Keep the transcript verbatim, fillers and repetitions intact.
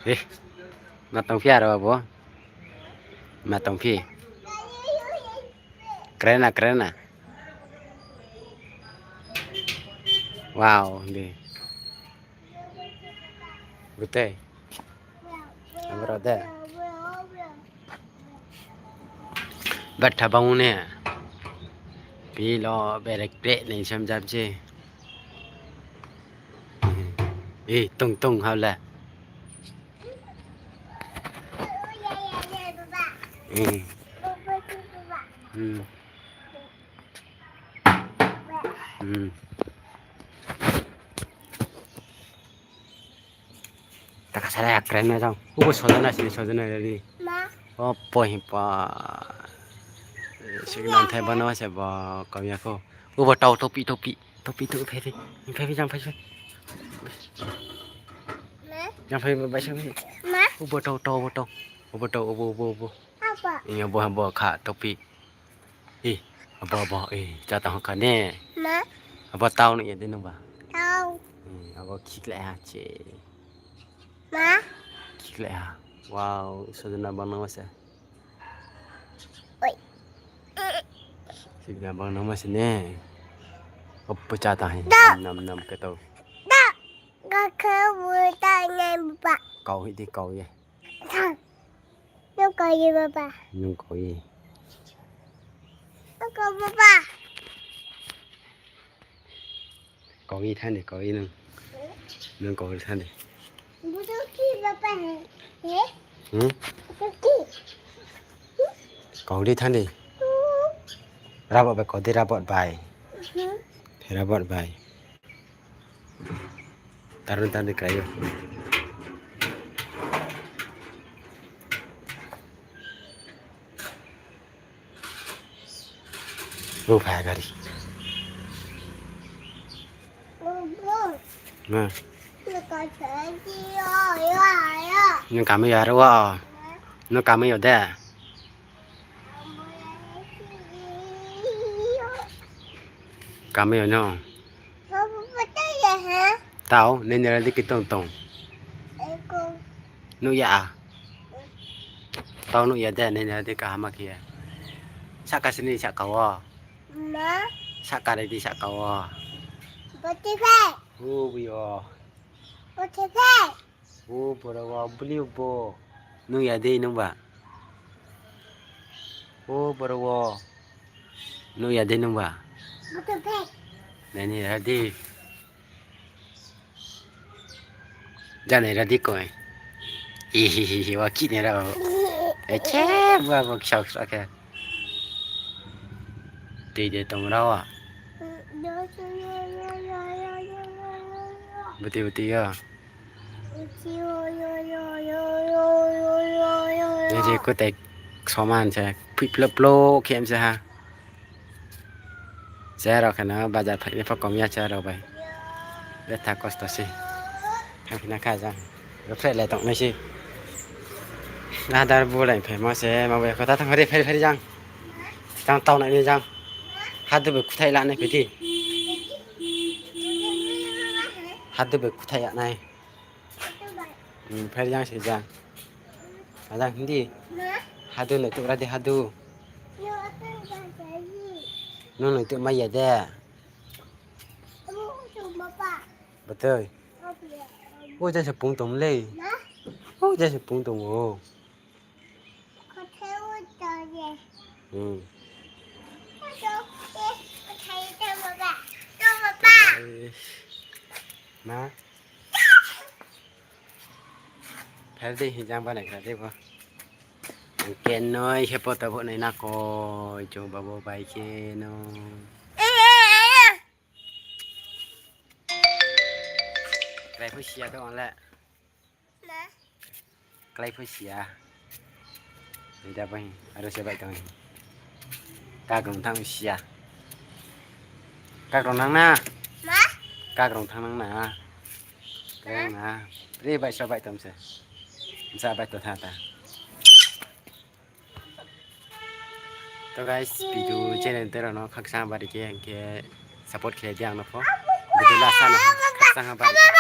Eh, ma tongphi aro abo? Ma tongphi? Krena, krena. Wow, di. Gute. Abro de. Betha bangune. Pilo berek pre ni sem jam je. Eh, tung tung hawle. Eh. Hmm. Hmm. Taka sara akren na jang. Ubo sojana sini sojana dari. Ma. Opo hipa. Sigi nantai bana se ba kamya ko. Ubo tau topi topi. Topi topi phai phai. Phai phai jang phai phai. Ma. Jang phai bai jang phai. Ma. Ubo tau tau ubo tau. Ubo tau ubo ubo ubo. Apa? Iya bo bo kha topi. Ih, abo, abo, ih, cha tong kha ne. Ma. Abo tau nung ya de nung ba. Tau. Ih, abo khik lai ha che. Ma. Khik lai ha. Wow, sojana bang nang masa. Oi. Sojana bang nang masa ne. Abo cha tong hai. Da. Nam nam ke tau. Da. Ga khe bu ta ne ba. Kau hi de kau ye. Thang. Nung kau ye baba. Nung kau ye. Nung kau baba. Kau ye thani, kau ye nung. Nung kau ye thani. Budu ki baba he? He? Hmm? Budu ki? Kau ye thani. Hmm. Rabot bai kau de rabot bai. Hmm. Rabot bai. Tarun tarun krayo. Bo phai gari. Na. Nung kami ya ro. Nung kami ya de. Kami ya no. Tao, nini radi ki tong tong. Nukya a. Tao nukya de, nini radi kaham khe. Saka sini saka o. Ma. Saka redi saka o. Boti phai. Hu buyo. Boti phai. O borok o bwlwi bo nukya de nwng ba? O borok o nukya de nwng ba? Naini ra di. Janai ra di koi. Hihihihi wa kini ra o. Eche ba bo kisa kisa khe. Twi de tong ra wa. Bwtwi bwtwi yo. Nini kwtai soman se phi plo plo khe msa ha. Cherok kheno bazar phaini pha kom ya cherok bai. Betha kosto se. Thang khna kha jang. Rw phreh lai tong nai se. Adar bulai phaima se ma bai kota thang phari phari phari jang. Tang tau nai jang. Hadu bai kuthai la nai phiti. Hadu bai kuthai ya nai. Hmm, phari jang se jang. Ajang hindi. Hadu nai tu radi hadu. Nung nai tu mai ya de. Batoi. O jang se pung tong le. O jang se pung tong o. Hmm. Na? Pher de hijang ba nai kha de bo. Ang ken noi he poto bo nai na ko jo ba bo bai ke no. Krai phu sia to ang le. Klai phu sia. Ida bai aro se bai tong. Kak rong thang sia. Kak rong nang na? Ma? Kak rong thang nang na? Kak rong na. Re bai so bai tong se. Sa bai to tha ta. To guys, video channel tero no khaksa bari khe hwnkhe support khlai di ang no pho. Video last ano khaksa bari khe.